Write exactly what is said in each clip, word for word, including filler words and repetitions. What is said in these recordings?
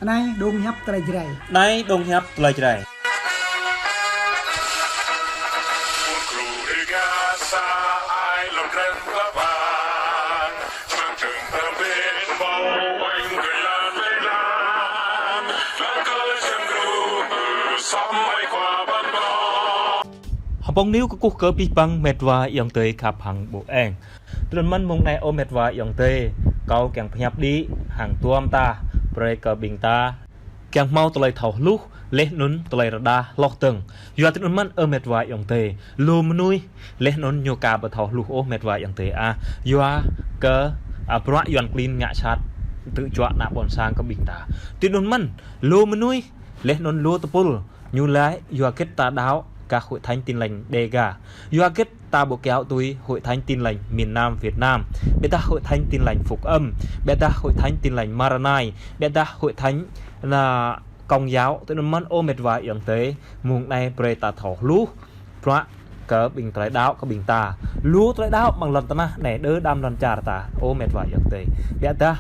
Anai dong hiăp tơlơi Jrai. Anai dong hiăp tơlơi Jrai. Hbông News kơkuh kơ abih bang met wa ayŏng adơi khăp hăng ƀu eng. Tui anŭn mơ̆n mông anai ơ met wa ayŏng adơi, kâo kiăng pơhiăp đĭ hăng tuam ta, brơi kơ ƀing ta kiăng hmâo tơlơi thâo hluh, laih anŭn tơlơi rơđah hloh dơ̆ng. Yua tui anŭn mơ̆n ơ met wa ayŏng adơi, lu mơnuih, laih anŭn ñu ka ƀu thâo hluh ôh met wa ayŏng adơi ah. Yua kơ, a, bruă Yuan klin ngă sat tơjuă ană ƀôn sang kơ ƀing ta. Tui anŭn mơ̆n, lu mơnuih, laih anŭn lu tơpul, ñu laĭ yua hơget ta đaŏ gah Hội Thánh Tin Lành Đêga. Yua hơget ta ƀu kiaŏ tui Hội Thánh Tin Lành miền Nam Việt Nam, ƀiădah Hội Thánh Tin Lành Phúc Âm, ƀiădah Hội Thánh Tin Lành Maranai, ƀiădah Hội Thánh ană Công giáo. Tui anŭn mơ̆n ơ met wa ayŏng adơi, mông anai brơi ta thâo hluh, bruă kơ ƀing tơlơi đaŏ kơ ƀing ta. Lu tơlơi đaŏ amăng lŏn tơnah anai, đơ đam lŏn čar ta, ơ met wa ayŏng adơi. Ƀiădah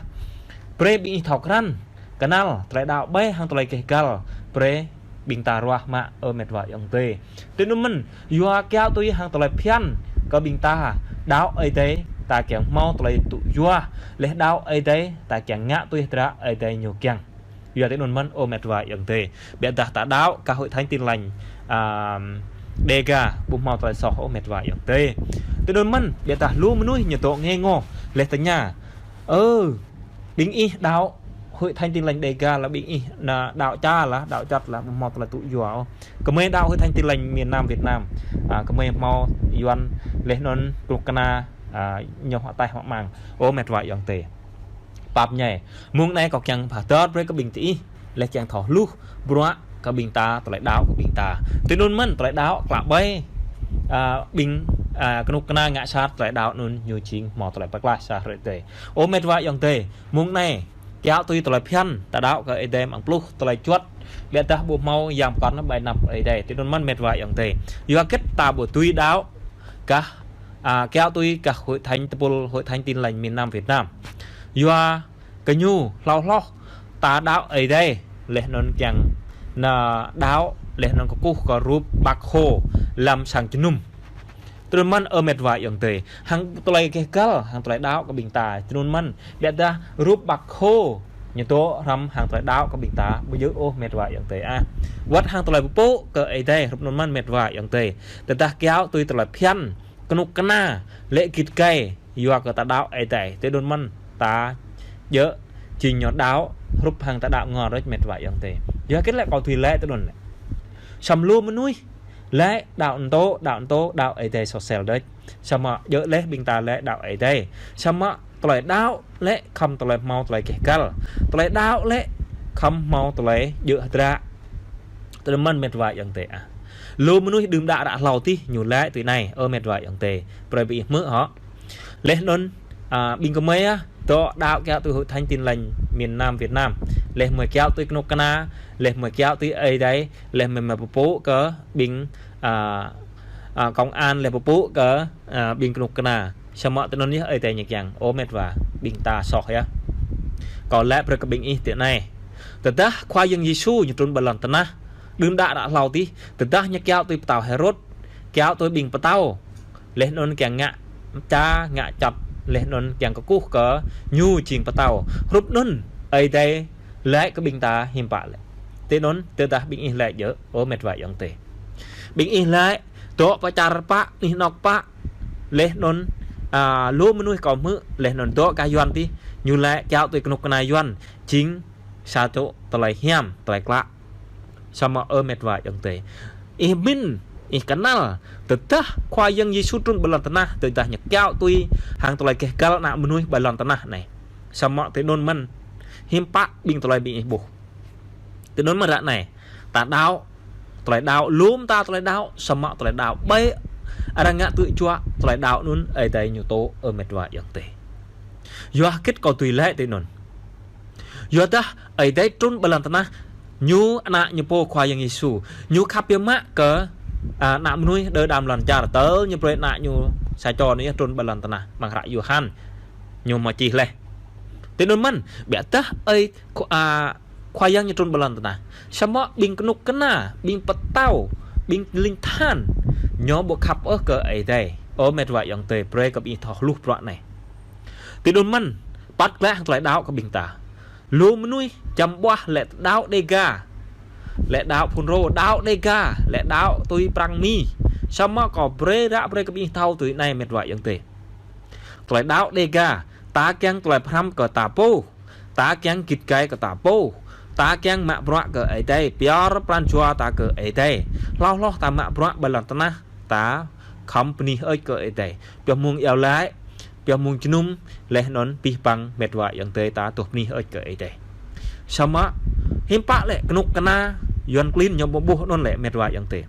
brơi ƀing ih thâo krăn, kơnăl, tơlơi đaŏ ƀai hăng tơlơi gêh gal, brơi ƀing ta ruah mă ơ met wa ayŏng adơi. Tui anŭn mơ̆n, yua kiaŏ tui hăng tơlơi phiăn kơ ƀing ta, đaŏ Ơi Adai ta kiăng hmâo tơlơi tŭ yua, laih đaŏ Ơi Adai ta kiăng ngă tui hơdră Ơi Adai ñu kiăng. Yua tui anŭn mơ̆n ơ met wa ayŏng adơi. Ƀiădah ta đaŏ gah Hội Thánh Tin Lành, a, Đêga, ƀu hmâo tơlơi soh ôh met wa ayŏng adơi. Tui anŭn mơ̆n, ƀiădah lu mơnuih ñu dŏ ngê ngô, laih tơña: Ơ, ƀing ih đaŏ Hội Thánh Tin Lành Đêga lah ƀing ih ană đaŏ ča lah, đaŏ čăt lah, ƀu hmâo tơlơi tŭ yua ôh. Gơmơi đaŏ Hội Thánh Tin Lành miền Nam Việt Nam, a, gơmơi hmâo Yuan, laih anŭn kơnuk kơna, a, ñu hơtai hơmang. Ơ met wa ayŏng adơi, pap ñai. Mông anai kâo kiăng pơhơdơr brơi kơ ƀing ti ih, laih kiăng thâo hluh, bruă kơ ƀing ta, tơlơi đaŏ kơ ƀing ta. Tui anŭn mơ̆n tơlơi đaŏ klă ƀai, a, ƀing, a, kơnuk kơna ngă sat tơlơi đaŏ anŭn ñu jing hmâo tơlơi pơklaih sa hrơi adai. Ơ met wa ayŏng adơi, mông anai, kiaŏ tui tơlơi phiăn, ta đaŏ kơ Ơi Adai amăng pluh tơlơi juăt, ƀiădah ƀu hmâo yang pơkŏn ƀơi anăp Ơi Adai. Tui anŭn mơ̆n met wa ayŏng adơi. Yua hơget ta ƀu tui đaŏ gah, a, kiaŏ tui gah Hội Thánh tơpul, Hội Thánh Tin Lành miền Nam Việt Nam. Yua kơ ñu hlâo hloh ta đaŏ Ơi Adai, laih anŭn kiăng ană đaŏ, laih anŭn kơkuh kơ rup Bác Hồ lăm sang jơnum. Tui anŭn mơ̆n ơ met wa ayŏng adơi, hăng tơlơi gêh gal, hăng tơlơi đaŏ kơ ƀing ta, tui anŭn mơ̆n, ƀiădah rup Bác Hồ ñu dŏ hrŏm hăng tơlơi đaŏ kơ ƀing ta, ƀu djơ̆ ôh met wa ayŏng adơi ah. Wơ̆t hăng tơlơi pơpŭ kơ Ơi Adai, hrup anŭn mơ̆n met wa ayŏng adơi. Tơdah kiaŏ tui tơlơi phiăn, kơnuk kơna, lĕ git gai, yua kơ ta đaŏ Ơi Adai, tui anŭn mơ̆n ta djơ̆ jing ñu đaŏ, hrup hăng ta đaŏ ngor đôč met wa ayŏng adơi. Yua hơget lĕ kâo tui laĭ tui anŭn lĕ. Samơ̆ lu mơnuih laĭ đaŏ anŭn tŏ, đaŏ anŭn tŏ, đaŏ Ơi Adai soh sel đôč. Samơ̆ djơ̆ laih ƀing ta laĭ đaŏ Ơi Adai. Samơ̆ tơlơi đaŏ lĕ khŏm tơlơi hmâo tơlơi gêh gal. Tơlơi đaŏ lĕ khŏm hmâo tơlơi djơ̆ hơdră. Tui anŭn mơ̆n met wa ayŏng adơi ah. Lu mơnuih đưm đă ră hlâo adih ñu laĭ tui anai, ơ met wa ayŏng adơi. Brơi ƀing ih hmư̆ hŏ. Laih anŭn, a, ƀing gơmơi ah, dŏ đaŏ kiaŏ tui Hội Thánh Tin Lành miền Nam Việt Nam. Laih gơmơi kiaŏ tui kơnuk kơna, laih gơmơi kiaŏ tui Ơi Adai, laih gơmơi pơpŭ kơ ƀing, a, a, công an, laih pơpŭ kơ, a, ƀing kơnuk kơna. Samơ̆ tui anŭn yơh Ơi Adai ñu kiăng, ơ met wa, ƀing ta soh yơh. Kâo laĭ brơi kơ ƀing ih tui anai. Tơdah Khua Yang Yêsu ñu trŭn ƀơi lŏn tơnah, đưm đă ră hlâo adih, tơdah ñu kiaŏ tui pơtao Hêrôd, kiaŏ tui ƀing pơtao, laih anŭn kiăng ngă ča, ngă čăt, laih anŭn kiăng kơkuh kơ ñu jing pơtao. Hrup anŭn, Ơi Adai laĭ kơ ƀing ta hiư̆m pă lĕ. Tui anŭn, tơdah ƀing ih laĭ djơ̆, ơ met wa ayŏng adơi. Ƀing ih laĭ, dŏ pơ čar pă, anih anŏ pă, laih anŭn, a, lu mơnuih kâo hmư̆, laih anŭn dŏ gah Yuan adih, ñu laĭ kiaŏ tui kơnuk kơna Yuan, jing sa čô tơlơi hiam, tơlơi klă. Samơ̆ ơ met wa ayŏng adơi. Ih mĭn, ih kơnăl, tơdah Khua Yang Yêsu trŭn ƀơi lŏn tơnah, tơdah ñu kiaŏ tui hăng tơlơi gêh gal ană mơnuih ƀơi lŏn tơnah anai. Samơ̆ tui anŭn mơ̆n, hiư̆m pă ƀing tơlơi ƀing ih ƀuh. Tui anŭn mơ̆n ră anai, ta đaŏ, tơlơi đaŏ, lŏm ta tơlơi đaŏ, samơ̆ tơlơi đaŏ ƀai, arăng ngă tơjuă, tơlơi đaŏ anŭn, Ơi Adai ñu tŏ, ơ met wa ayŏng adơi. Yua hơget kâo tui laĭ tui anŭn. Yua dah Ơi Adai trŭn ƀơi lŏn tơnah, ñu ană ñu pô Khua Yang Yêsu, ñu khăp biă mă kơ, a, ană mơnuih đơ đam lŏn čar, tơl ñu brơi ană ñu sa čô anai trŭn ƀơi lŏn tơnah, amăng hră Yôhan. Ñu mă čih laih. Tui anŭn mơ̆n, ƀiădah ơi, a, Khua Yang ñu trŭn ƀơi lŏn tơnah. Samơ̆ ƀing kơnuk kơna, ƀing pơtao, ƀing ling tơhan, ñu ƀu khăp ôh kơ Ơi Adai. Ơ met wa ayŏng adơi, brơi kơ ƀing ih thâo hluh bruă anai. Tui anŭn mơ̆n, păt glaĭ hăng tơlơi đaŏ kơ ƀing ta. Lu mơnuih čăm ƀuah lĕ đaŏ Đêga, lĕ đaŏ Phunrô, đaŏ Đêga, lĕ đaŏ tui Prăng Mi. Samơ̆ kâo brơi ră brơi kơ ƀing ih thâo tui anai met wa ayŏng adơi. Tơlơi đaŏ Đêga, ta kiăng tơlơi pơhrăm kơ ta pô. Ta kiăng git gai kơ ta pô. Ta kiăng mă bruă kơ Ơi Adai, pioh pran jua ta kơ Ơi Adai. Hloh hloh ta mă bruă ƀơi lŏn tơnah, ta khŏm bơni hơơč kơ Ơi Adai. Pioh mơ̆ng iâu laĭ, pioh mơ̆ng jơnum, laih anŭn abih bang met wa ayŏng adơi ta tuh bơni hơơč kơ Ơi Adai. Samơ̆ hiư̆m pă lĕ kơnuk kơna Yuan klin ñu ƀu ƀuh anŭn lĕ met wa ayŏng adơi.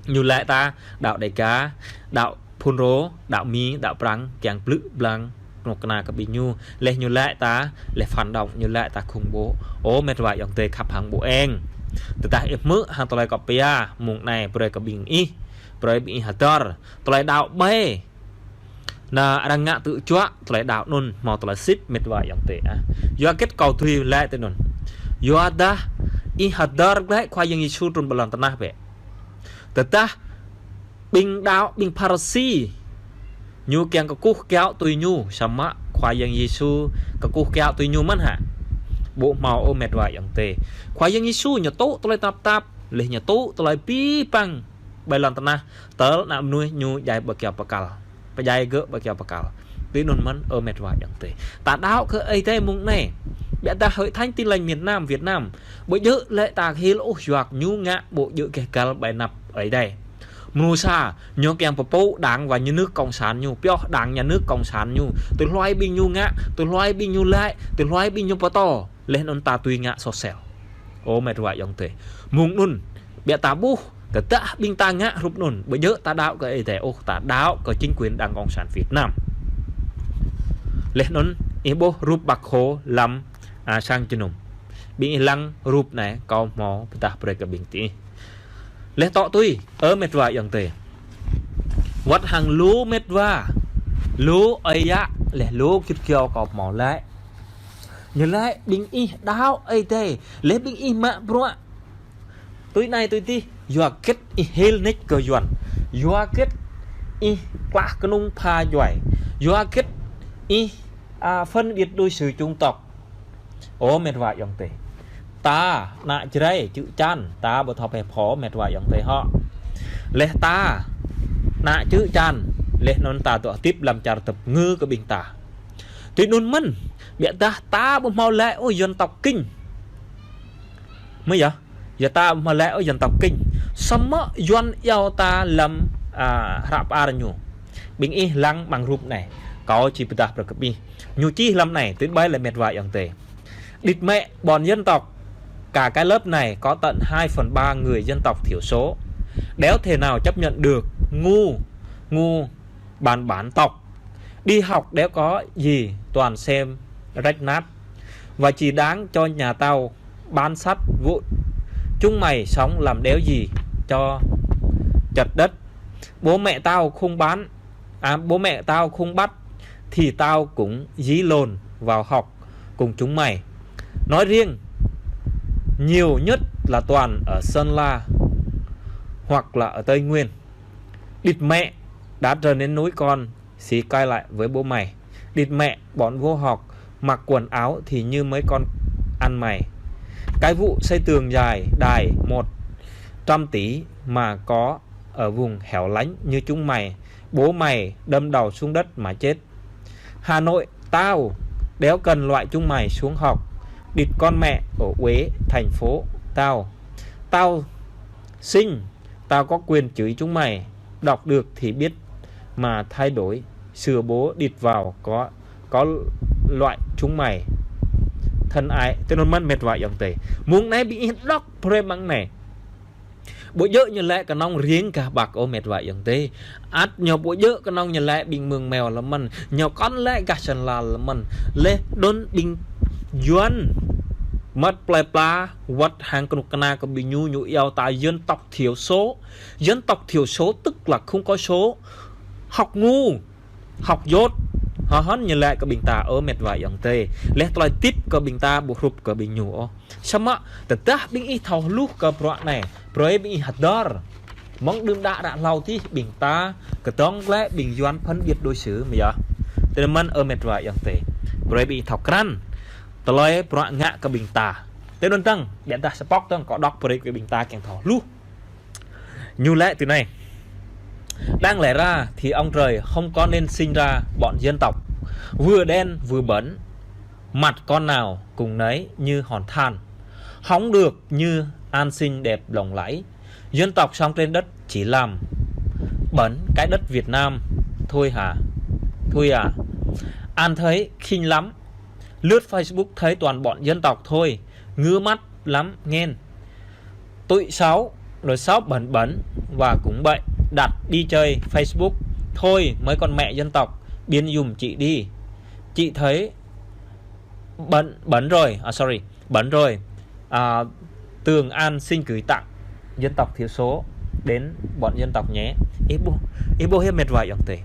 Ñu laĭ ta đaŏ Đêga, đaŏ Phunrô, đaŏ Mi, đaŏ Prăng, kiăng blư̆ blang kơnuk kơna kơ ƀing ñu. Laih ñu laĭ ta, laih phản động, ñu laĭ ta khủng bố. Ơ met wa ayŏng adơi khăp hăng ƀu eng. Tơdah ih hmư̆ hăng tơlơi kâo pia mơ̆ng anai brơi kơ ƀing ih, brơi ƀing ih hơdơr. Tơlơi đaŏ ƀai, ană arăng ngă tơjuă, tơlơi đaŏ anŭn hmâo tơlơi sĭt met wa ayŏng adơi ah. Yua hơget kâo tui laĭ tui anŭn? Yua dah ih hơdơr glaĭ Khua Yang Yêsu trŭn ƀơi lŏn tơnah bĕ. Tơdah ƀing đaŏ, ƀing Pharisi, ñu kiăng kơkuh kiaŏ tui ñu, samơ̆ Khua Yang Yêsu kơkuh kiaŏ tui ñu mơ̆n hă? Ƀu hmâo ôh met wa ayŏng adơi. Khua Yang Yêsu ñu tŭ tơlơi tơnap tap, laih ñu tŭ tơlơi abih bang ƀơi lŏn tơnah, tơl ană mơnuih ñu djai ƀơi kơyâo bơkal. Pơdjai gơ̆ ƀơi kơyâo bơkal. Tui anŭn mơ̆n ơ met wa ayŏng adơi. Ta đaŏ kơ Ơi Adai mơ̆ng anai. Biă dah Hội Thánh Tin Lành miền Nam Việt Nam. Ƀu djơ̆ lĕ ta hil ôh yua kơ ñu ngă ƀu djơ̆ geh găl ƀơi anăp Ơi Adai. Mơnuih sa, ñu kiăng pơpŭ đảng và nhà nước cộng sản ñu, pioh đảng nhà nước cộng sản ñu. Tui hluai ƀing ñu ngă, tui hluai ƀing ñu laĭ, tui hluai ƀing ñu pơtô. Laih anŭn ta tui ngă soh sel. Ơ met wa ayŏng adơi. Mơ̆ng anŭn, biă ta ƀuh, tơdah ƀing ta ngă hrup anŭn, ƀu djơ̆ ta đaŏ kơ Ơi Adai ôh, ta đaŏ kơ chính quyền Đảng Cộng sản Việt Nam. Laih anŭn, ih ƀuh rup Bác Hồ lăm, a, sang jơnum. Ƀing ih lăng rup anai, kâo hmâo pơdah brơi kơ ƀing ih. Laih tŏ tui, ơ met wa ayŏng adơi. Wơ̆t hăng lu met wa, lu ơi yă, laih lu git gơyâo kâo hmâo laĭ. Ñu laĭ ƀing ih đaŏ Ơi Adai, laih ƀing ih mă bruă tui anai tui adih, yua hơget ih hil nik kơ Yuan. Yua hơget ih klah kơnung pha djuai. Yua hơget ih, a, phân biệt đối xử chủng tộc. Ơ met wa ayŏng adơi. Ta, ană Jrai, čư̆ čan, ta ƀu thâo pĕ phô met wa ayŏng adơi hŏ. Laih ta, ană čư̆ čan, laih anŭn ta dŏ hơdip lăm čar tơpơngư kơ ƀing ta. Tui anŭn mơ̆n, biă dah ta ƀu hmâo laĭ ôh dân tộc Kinh. Mơ̆ yơh, yua ta ƀu hmâo laĭ ôh dân tộc Kinh. Samơ̆ Yuan iâu ta lăm, a, hră pơar ñu. Ƀing ih lăng amăng rup anai. Kâo či pơdah brơi kơ ƀing ih. Ñu čih lăm anai, tui ƀai lĕ met wa ayŏng adơi. Đít mẹ, bọn dân tộc, cả cái lớp này có tận hai phần ba người dân tộc thiểu số. Đéo thể nào chấp nhận được ngu, ngu bản bản tộc. Đi học đéo có gì, toàn xem rách nát. Và chỉ đáng cho nhà tao bán sắt vụn. Chúng mày sống làm đéo gì cho chật đất. Bố mẹ tao không bán, à, bố mẹ tao không bắt thì tao cũng dí lồn vào học cùng chúng mày. Nói riêng, nhiều nhất là toàn ở Sơn La hoặc là ở Tây Nguyên. Đít mẹ, đã trở nên núi con, xì cai lại với bố mày. Đít mẹ, bọn vô học, mặc quần áo thì như mấy con ăn mày. Cái vụ xây tường dài đài một trăm tỷ mà có ở vùng hẻo lánh như chúng mày, bố mày đâm đầu xuống đất mà chết. Hà Nội, tao đéo cần loại chúng mày xuống học. Đít con mẹ ở Huế, thành phố tao. Tao sinh, tao có quyền chửi chúng mày. Đọc được thì biết mà thay đổi, sửa bố đít vào có, có loại chúng mày. Thân ái, tui anŭn mơ̆n met wa ayŏng adơi. Mơ̆ng anai ƀing ih đŏk brơi mơ̆ng anai. Ƀu djơ̆ ñu laĭ kơnơ̆ng riêng gah Bác ôh met wa ayŏng adơi. Ăt ñu ƀu djơ̆ kơnơ̆ng ñu laĭ ƀing mơ̆ng meo lơ̆m mơ̆n. Ñu kŏn laĭ gah Sơn La lơ̆m mơ̆n. Laih anŭn ƀing Yuan mơ̆t plơi pla wơ̆t hăng kơnuk kơna kơ ƀing ñu, ñu iâu ta dân tộc thiểu số. Dân tộc thiểu số tức là không có số. Học ngu, học dốt, Hơhăn ñu laĭ kơ ƀing ta, ơ met wa ayŏng adơi. Laih tơlơi tip kơ ƀing ta ƀu hrup kơ ƀing ñu ôh. Samơ̆ tơdah ƀing ih thâo hluh kơ bruă anai, brơi ƀing ih hơdơr. Mơ̆ng đưm đă ră hlâo adih ƀing ta kơdŏng glaĭ ƀing Yuan phân biệt đối xử mơ̆ yơh. Tui anŭn mơ̆n ơ met wa ayŏng adơi. Brơi ƀing ih thâo krăn tơlơi bruă ngă kơ ƀing ta. Tui anŭn dơ̆ng, ƀiădah sa pŏk dơ̆ng kâo đŏk brơi kơ ƀing ta kiăng thâo hluh. Ñu laĭ tui anai. Đáng lẽ ra thì ông trời không có nên sinh ra bọn dân tộc. Vừa đen vừa bẩn, mặt con nào cũng nấy như hòn than. Không được như An xinh đẹp lộng lẫy. Dân tộc sống trên đất chỉ làm bẩn cái đất Việt Nam thôi hả? Thôi à. An thấy khinh lắm. Lướt Facebook thấy toàn bọn dân tộc thôi. Ngứa mắt lắm nghe. Tụi xấu, rồi xấu bẩn bẩn và cũng bậy, đặt đi chơi Facebook. Thôi mấy con mẹ dân tộc, biến giùm chị đi. Chị thấy bẩn, bẩn rồi, à sorry, bẩn rồi. À, Tường An xin gửi tặng dân tộc thiểu số đến bọn dân tộc nhé. Ih ƀuh, ih ƀuh hă met wa ayŏng adơi.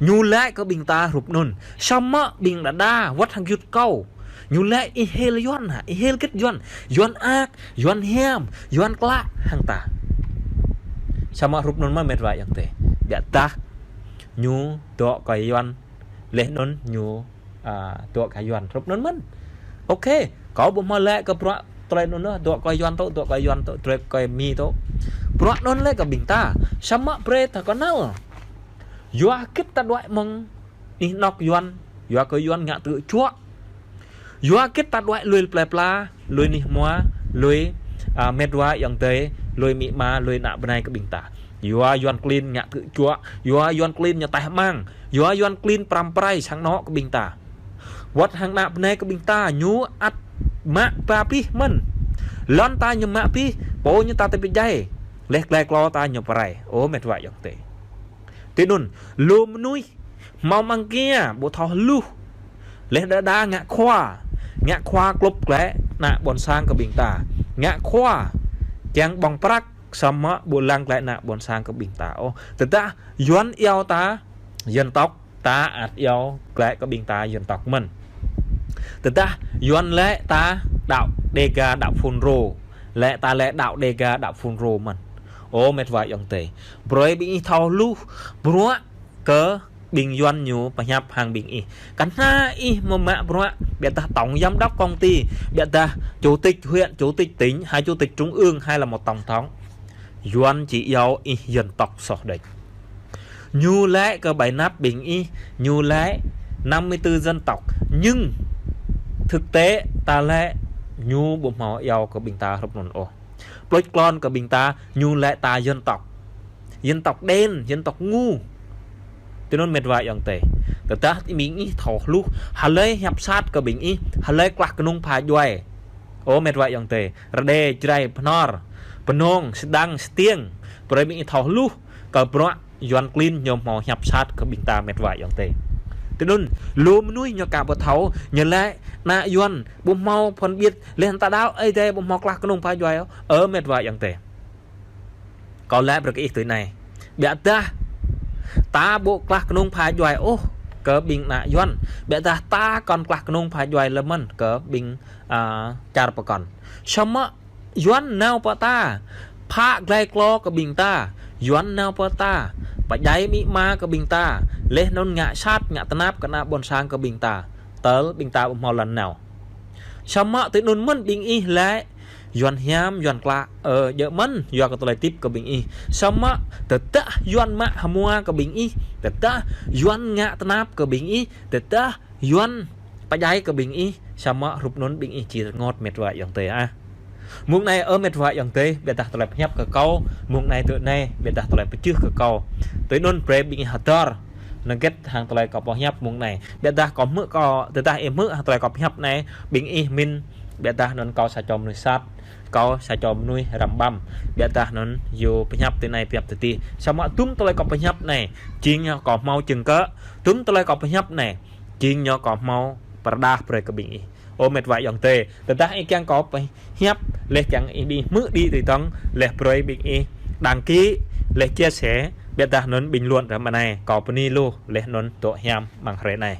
Ñu laĭ kơ ƀing ta hrup anŭn. Samơ̆ ƀing đơđa, wơ̆t hăng gơyut kâo. Ñu laĭ ih hil Yuan hă, ih hil gĭt Yuan. Yuan ak, Yuan hiam, Yuan klă hăng ta. Samơ̆ hrup anŭn mơ̆n met wa ayŏng adơi. Ƀiădah ñu dŏ kơ Yuan, laih anŭn ñu, à, dŏ kơ Yuan. Hrup anŭn mơ̆n. Ôkê, kâo ƀu hmâo laĭ kơ bruă tơlơi anŭn ôh, dŏ kơ Yuan tŏ, dŏ kơ Yuan tŏ, dŏ kơ Mi tŏ. Bruă anŭn laĭ kơ ƀing ta. Samơ̆ brơi ta kơnăl. Yua hơgĕt ta đuaĭ mơ̆ng anih anŏ Yuan, yua kơ Yuan ngă tơgŭ čuă. Yua hơgĕt ta đuaĭ lui plơi pla, lui anih hmua, lui, à, met wa ayŏng adơi, lui amĭ ama, lui ană bơnai kơ ƀing ta. Yua Yuan klin ngă tơgŭ čuă, yua Yuan klin ñu taih amăng, yua Yuan klin pơrăm pơrai sang anŏ kơ ƀing ta. Wơ̆t hăng ană bơnai kơ ƀing ta, ñu ăt mă ba abih mơ̆n. Lŏn ta ñu mă abih, pô ñu ta tơpĭ djai. Laih glai klô ta ñu pơrai. Ơ met wa ayŏng adơi. Tui anŭn, lu mơnuih hmâo mơ̆ng kia, ƀu thâo hluh. Laih đơđa ngă khua, ngă khua klŭp glaĭ ană ƀôn sang kơ ƀing ta. Ngă khua, kiăng ƀơ̆ng prăk, samơ̆ ƀu lăng glaĭ ană ƀôn sang kơ ƀing ta ôh. Tơdah Yuan iâu ta dân tộc, ta ăt iâu glaĭ kơ ƀing ta dân tộc mơ̆n. Tơdah Yuan laĭ ta đạo Đêga đạo Fulro, laĭ ta laĭ đạo Đêga đạo Fulro mơ̆n. Ơ met wa ayŏng adơi. Brơi ƀing ih thâo hluh, bruă kơ ƀing Yuan ñu pơhiăp hăng ƀing ih. Kơnă ih mơ̆ mă bruă, ƀiădah tổng giám đốc công ty, ƀiădah chủ tịch huyện, chủ tịch tỉnh, hay chủ tịch trung ương, hay là một tổng thống. Yuan či iâu ih dân tộc soh đĕč. Ñu laĭ kơ ƀơi anăp ƀing ih, ñu laĭ năm mươi tư dân tộc. Nhưng thực tế ta laĭ ñu ƀu hmâo iâu kơ ƀing ta hrup anŭn ôh. Pluč klon kơ ƀing ta, ñu laĭ ta dân tộc. Dân tộc đen, dân tộc ngu. Tui anŭn met wa ayŏng adơi. Tơdah ƀing ih thâo hluh, hlơi hiăp sat kơ ƀing ih, hlơi klah kơnung pha djuai. Ơ met wa ayŏng adơi. Rơđê, Jrai, Bơhnor, Bơnông, Sêdang, Stiêng. Brơi ƀing ih thâo hluh kơ bruă Yuan klin ñu hmâo hiăp sat kơ ƀing ta met wa ayŏng adơi. Tui anŭn, lu mơnuih ñu ka ƀu thâo, ñu laĭ ană Yuan ƀu hmâo phân biệt, laih ta đaŏ Ơi Adai ƀu hmâo klah kơnung pha djuai ôh. Ơ met wa ayŏng adơi. Kâo laĭ brơi kơ ih tui anai. Ƀiădah ta ƀu klah kơnung pha djuai ôh kơ ƀing ană Yuan. Ƀiădah ta kŏn klah kơnung pha djuai lơ̆m mơ̆n kơ ƀing, à, čar pơkŏn. Samơ̆ Yuan nao pơ ta, pha glai klô kơ ƀing ta, Yuan nao pơ ta, pơdjai amĭ ama kơ ƀing ta, laih anŭn ngă sat, ngă tơnap kơ ană ƀôn sang kơ ƀing ta. Tơl ƀing ta ƀu hmâo lŏn nao. Samơ̆ tui anŭn mơ̆n ƀing ih laĭ, Yuan hiam, Yuan klă, ơ, djơ̆ mơ̆n, yua kơ tơlơi tip kơ ƀing ih. Samơ̆ tơdah Yuan mă hmua kơ ƀing ih, tơdah Yuan ngă tơnap kơ ƀing ih, tơdah Yuan pơdjai kơ ƀing ih, samơ̆ hrup anŭn ƀing ih či rơngot met wa ayŏng adơi ah. Mông anai ơ met wa ayŏng adơi, ƀiădah tơlơi pơhiăp kơ kâo, mông anai tui anai, ƀiădah tơlơi pơčeh kơ kâo. Tui anŭn brơi ƀing ih hơdơr, hơget hăng tơlơi kâo pơhiăp mông anai. Ƀiădah kâo hmư̆ kâo, tơdah ih hmư̆ hăng tơlơi kâo pơhiăp anai, ƀing ih min, ƀiădah anŭn kâo sa čô mơnuih sat, kâo sa čô mơnuih răm ƀăm. Ƀiădah anŭn yua pơhiăp tui anai pơhiăp tui adih. Samơ̆ dŭm tơlơi kâo pơhiăp anai, jing ñu kâo hmâo chứng cứ, dŭm tơlơi kâo pơhiăp anai, jing ñu kâo hmâo pơrơđah brơi kơ ƀing ih. Ơ met wa ayŏng adơi, tơdah ih kiăng kâo pơhiăp, laih kiăng ih ƀing hmư̆ đĭ tui tŏng, laih brơi ƀing ih đăng ký, laih chia sẻ, ƀiădah anŭn bình luận ră anai, kâo bơni lu, laih anŭn dŏ hiam amăng hrơi anai.